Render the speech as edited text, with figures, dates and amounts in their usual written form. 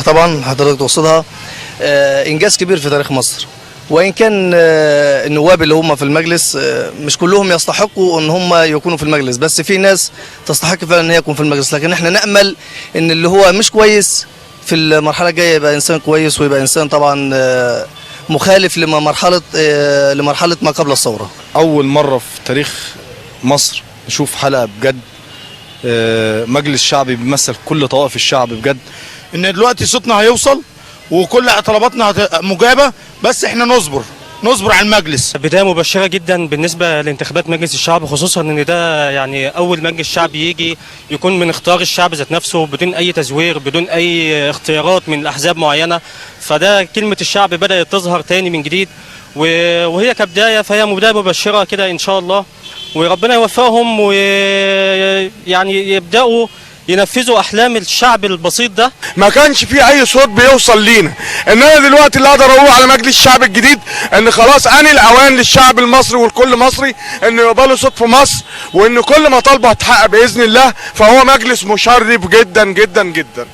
طبعا حضرتك تقصدها انجاز كبير في تاريخ مصر، وان كان النواب اللي هم في المجلس مش كلهم يستحقوا ان هم يكونوا في المجلس، بس في ناس تستحق فعلا ان هي يكون في المجلس. لكن احنا نامل ان اللي هو مش كويس في المرحلة الجاية يبقى انسان كويس، ويبقى انسان طبعا مخالف لما مرحلة لمرحلة ما قبل الثوره. اول مرة في تاريخ مصر نشوف حلقة بجد، مجلس شعبي بيمثل كل طوائف الشعب بجد. ان دلوقتي صوتنا هيوصل وكل طلباتنا مجابه، بس احنا نصبر، نصبر على المجلس. بداية مبشرة جدا بالنسبة لانتخابات مجلس الشعب، خصوصا ان ده يعني اول مجلس شعبي يجي يكون من اختيار الشعب ذات نفسه، بدون اي تزوير، بدون اي اختيارات من احزاب معينة. فده كلمة الشعب بدأت تظهر تاني من جديد، وهي كبداية فهي بداية مبشرة كده ان شاء الله، وربنا يوفقهم ويعني يبدأوا ينفذوا احلام الشعب البسيط ده. ما كانش في اي صوت بيوصل لينا، انما دلوقتي اللي اقدر اقوله على مجلس الشعب الجديد ان خلاص ان الاوان للشعب المصري ولكل مصري ان يبقى له صوت في مصر، وان كل مطالبه هتتحقق باذن الله. فهو مجلس مشرف جدا جدا جدا.